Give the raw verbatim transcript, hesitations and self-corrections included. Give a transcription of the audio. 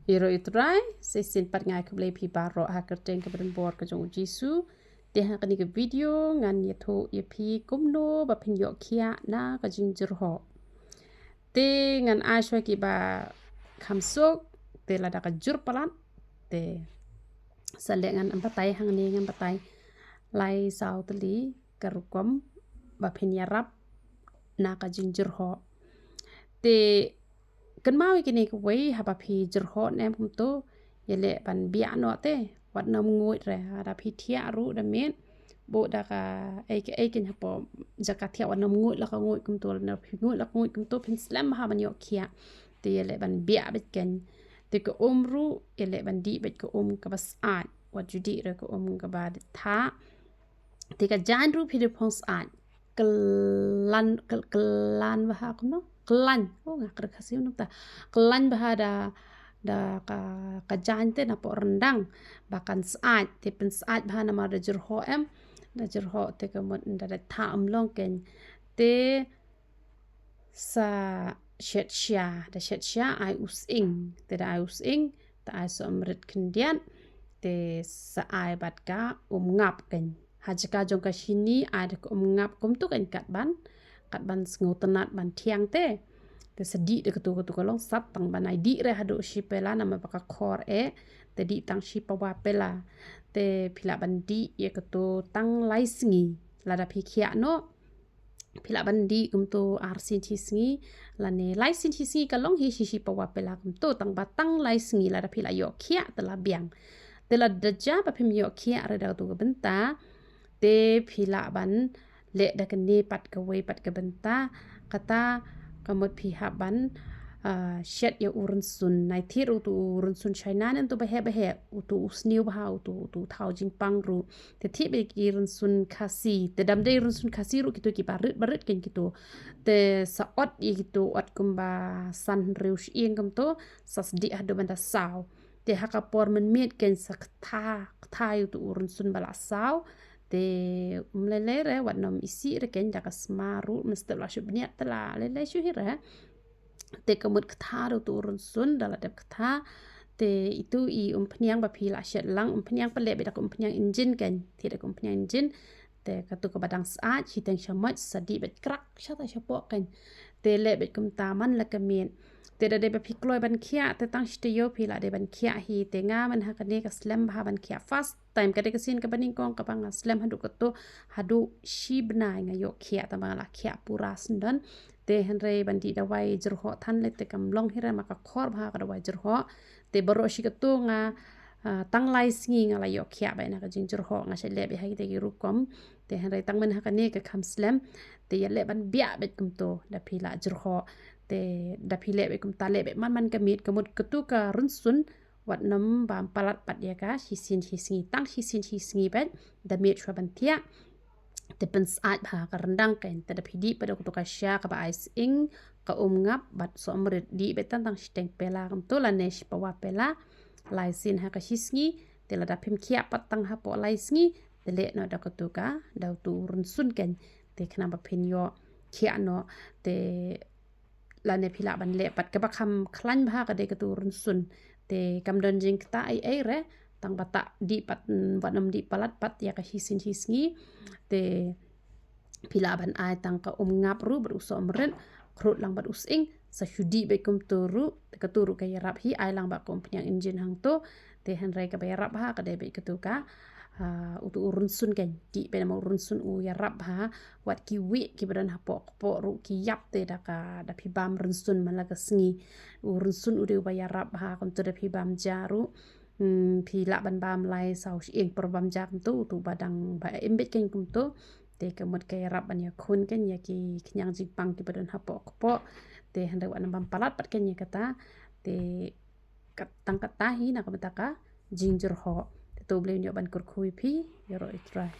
Ïaroh ïa u Trai, sa shisien pat nga ai khublei phi baroh ha ka kyrteng kaba donbor ka jong u Jisu. Te ha kane ka video ngan ïathuh ïa phi kumno ba phin ïoh khiah na ka jingjyrhoh. Te ngan ai shuwa kiba kham suk, te lada ka jur palat, te sa leh ngan batai hangne, ngan batai lai saw tylli ka rukom ba phin ïarap na ka jingjyrhoh. Te kynmaw ïa kine kiwei, haba phi jyrhoh ne em kumto, ïaleh ban biah noh te, wat nym nguid re, haba phi thiah ruh da miet, bud da kaei kaei kein hapoh jaka thiah, wat nym nguid la ka nguid kumto, lada phi nguid la ka nguid kumto phin slem bha ban ïoh khiah. Te ïaleh ban biah beit kein. Te ka um ruh ïaleh ban dih beit ka um kaba syaid, wat ju dih re ka um kaba thah. Te ka jaiñ ruh phi dei phong syaid. Klan, kl-, klan bha kumno? Klan. Oh, nga kyrkhu Khasi mynta. Klan bha da, da ka, ka jaiñ te napoh ryndang. Ba kan syaid, te pynsyaid bha namar da jyrhoh em. Da jyrhoh te ka mut da, da thah ym long kein. Te sa shet sha, da shet sha ai u sying. Te da ai u sying, te ai sohmrit khyndiat, te sa ai bad ka um ngap kein. Ha jaka jong ka shini ai da ka um ngap kumto kein, kat ban, kat ban sngewtynnat ban thiang te. Te sa dih da katu, katu ka long sat, tang ban ai dih re haduh shi pela namar ba ka khor eh. Te dih tang shi pawa pela. Te phi lah ban dih ïa katu tang lai sngi. Lada phi khiah noh, phi lah ban dih kumto ar sien shi sngi, lane lai sien shi sngi ka long hi, shi shi pawa pela kumto, tang ba tang lai sngi lada phi lah ïoh khiah te la biang. Te lada jia ba phim ïoh khiah re da katu ka bynta, te phi lah ban leh da kane pat kawei pat ka bynta, kata ka mut phi hap ban, ah, shet ïa u rynsun. Nai thied utu u rynsun China ne utu ba heh ba heh, utu u sniew bha, utu, utu u thaw jingpang ruh. Te thied beit ki rynsun Khasi, te dam dei rynsun Khasi ruh, kito kiba rit ba rit kein kito. Te sa ot ïa kito, ot kumba san hynriew shyieng kumto, sa sdieh haduh ban da saw. Te ha ka por mynmiet kein sa ktha, ktha ïa utu u rynsun ba la saw. Te ym lei lei re, wat nym isih re kein, da ka sma ruh mynstep la shu bniat te la lei lei shuh hi re. Te ka mut ktha ruh utu u rynsun, da la dep ktha. Te itu i umphniang ba phi lah shet lang, umphniang phi leh beit da ka umphniang injin kein, thied da ka umphniang injin. Te katu kaba dang syaid, shiteng shamoit sa dih beit krak shata shapoh kein. Te leh beit kumta man la ka miet. Te da dei ba phi kloi ban khiah, te tang shi taïew phi lah dei ban khiah hi. Te nga mynta ha kane ka slem bha ban khiah fast time, ka dei ka sien kaba nyngkong kaba nga slem haduh kato, haduh shi bnai nga ïoh khiah, tang ba nga la khiah pura syndon. Te hynrei ban dih dawai jyrhoh than lei te kam long hi re, ma ka khor bha ka dawai jyrhoh. Te baroh shi kato nga, ah, tang lai sngi nga la ïoh khiah beit na ka jingjyrhoh, nga shait leh beit ha kita ki rukom. Te hynrei tang mynta ha kane ka kham slem, te ïaleh ban biah beit kumto da phi lah jyrhoh. Te da phi leh beit kumta, leh beit man man ka miet, ka mut katu ka rynsun wat nym bam palat pat ïa ka shisien shisngi, tang shisien shisngi beit, da miet shuwa ban thiah. Te pynsyaid bha ka ryndang kein, te da phi dih pat da katu ka sha kaba ai sying, ka um ngap bad sohmrit, dih beit tang tang shiteng pela kumto lane shi pawa pela, lai sien ha ka shisngi. Te lada phim khiah pat tang hapoh lai sngi, te leh noh da katu ka, da utu u rynsun kein. Te khnang ba phin ïoh khiah noh, te lane phi lah ban leh pat, kaba kham khlaiñ bha ka dei katu u rynsun. Te kam don jingktah ei ei re, tang ba tah dih pat, mm, wat nym dih palat pat ïa ka shisien shisngi. Te phi lah ban ai tang ka um ngap ruh bad u sohmrit, khrud lang bad u sying, sa shu dih beit kumto ruh, te katu ruh ka ïarap hi, ai lang bad ka umphniang injin hangto. Te hynrei kaba ïarap bha ka dei beit katu ka, ah, utu u rynsun kein, dih beit namar u rynsun u ïarap bha. Wat kiwei kiba don hapoh kpoh ruh ki ïap te da ka, da phi bam rynsun man la ka sngi. U rynsun u dei uba ïarap bha, kumto da phi bam ja ruh, hmm, phi lah ban bam lai saw shyieng por bam ja kumto, utu ba dang ba im beit kein kumto. Te ka mut ka ïarap ban ïakhun kein ïa ki khñiang jingpang kiba don hapoh kpoh. Te hynrei wat nym bam palat pat kein ïa kata. Te kat, tang kata hi na ka bynta ka jingjyrhoh. Te to U Blei un ïoh ban kyrkhu ïa phi, ïaroh ïa U Trai.